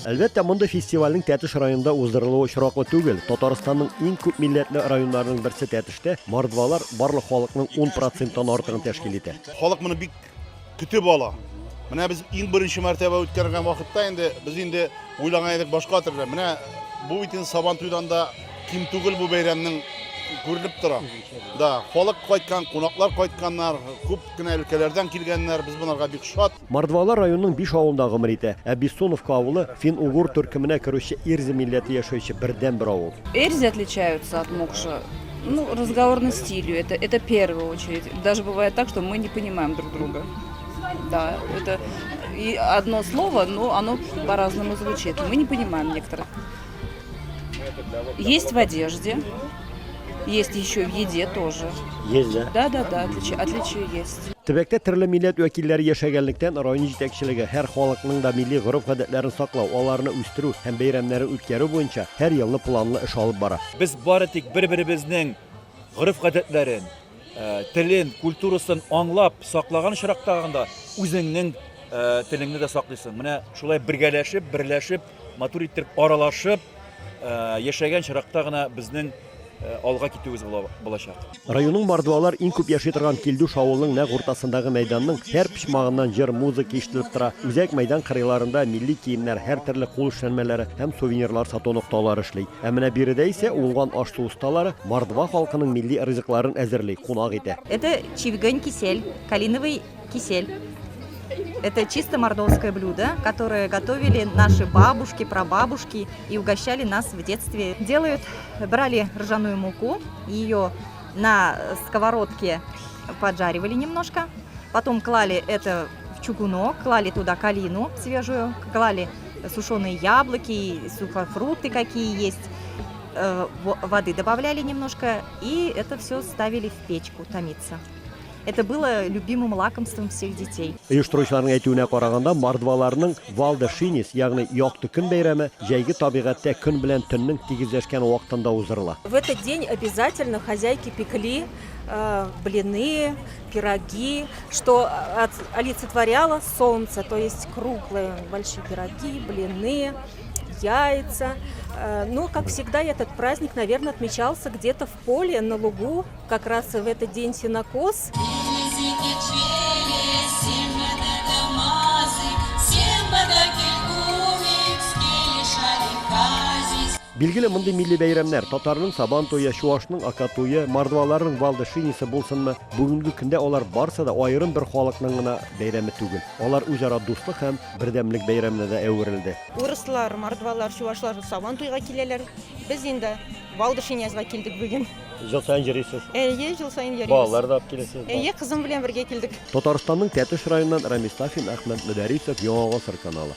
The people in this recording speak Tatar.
Әлбәттә, мондый фестивальнең Тәтеш районында уздырылуы очраклы түгел. Татарстанның иң күп милләтле районнарының берсе Тәтештә мордвалар барлык халыкның 10 проценттан артыгын тәшкил итә. Халык моны бик көтеп ала. Менә без иң беренче мәртәбә үткәргән вакытта инде без инде уйлаган идек башка төрле. Менә бу бит инде Сабантуйдан да ким түгел бу бәйрәмнең күренеп тора. Да, халык кайткан, кунаклар кайтканнар, күп кенә өлкәләрдән килгәннәр, без монарга бик шат. Мордвалар районның биш авылында гомер итә. Ә Бессоновка авылы фин-угор төркеменә керүче эрзя милләте яшәүче бердәнбер авыл. Эрзя отличаются от мокша, ну, разговорным стилью, это, это первую очередь. Даже бывает так, что мы не понимаем друг друга. Да, это и одно слово, но оно по-разному звучит. Мы не понимаем некоторых. Есть в одежде, есть еще в еде тоже. Есть, да? Да, да, да, отличия, отличия есть. Төбәктә төрле милләт вәкилләре яшәгәнлектән, район җитәкчелеге һәр халыкның да милли гореф-гадәтләрен саклау, аларны үстерү һәм бәйрәмнәрен үткәрү буенча һәр елны планлы эш алып бара. Без бары тик бер-беребезнең гореф-гадәтләрен, телен, культурасын аңлап, саклаган очракта гына үзеңнең телеңне дә саклыйсың. Менә шулай бергәләшеп, берләшеп, матур иттереп аралашып яшәгән чиракта гына безнең алга китүебез булачак. Районның мордвалар иң күп яши торган Килдүш авылының нәкъ уртасындагы мәйданның һәр почмагыннан җыр, музыка ишетелеп тора. Үзәк мәйдан кырыйларында милли киемнәр, һәртөрле кул эшләнмәләре һәм сувенирлар сату нокталары эшли. Ә менә биредә исә уңган аш-су осталары мордва халкының милли ризыкларын әзерли, кунак итә. Это чивгань кисель, калиновый Кисель. Это чисто мордовское блюдо, которое готовили наши бабушки, прабабушки и угощали нас в детстве. Делают, брали ржаную муку, ее на сковородке поджаривали немножко, потом клали это в чугунок, клали туда калину свежую, клали сушеные яблоки, сухофрукты какие есть, э, воды добавляли немножко, и это все ставили в печку томиться. Это было любимым лакомством всех детей. Оештыручыларның әйтүенә караганда, мордваларның Валда Шинис, ягъни Якты көн бәйрәме җәйге табигатьтә көн белән төннең тигезләшкән вакытында уздырыла. В этот день обязательно хозяйки пекли э, блины, пироги, что олицетворяло солнце, то есть круглые большие пироги, блины, яйца. Э, но, как всегда, этот праздник, наверное, отмечался где-то в поле, на лугу, как раз в этот день сенокос. Билгеле, мондый милли бәйрәмнәр, татарның Сабан туе, чуашның Акатуе, мордваларның Валдышинисы булсынмы, бүгенге көндә алар барсы да аерым бер халыкның гына бәйрәме түгел. Алар үзара дуслык һәм бердәмлек бәйрәменә дә әверелде. Урыслар, мордвалар, чувашлар Сабан туйга киләләр. Без инде Валдышинязга килдек бүген. Ел саен йөрисез? Әйе, ел саен йөрибез. Балалар да алып киләсез? Әйе, кызым белән бергә килдек. Татарстанның Тәтеш районыннан Рамис Сафин, Әхмәт Мөдәрисов, Яңа Гасыр каналы.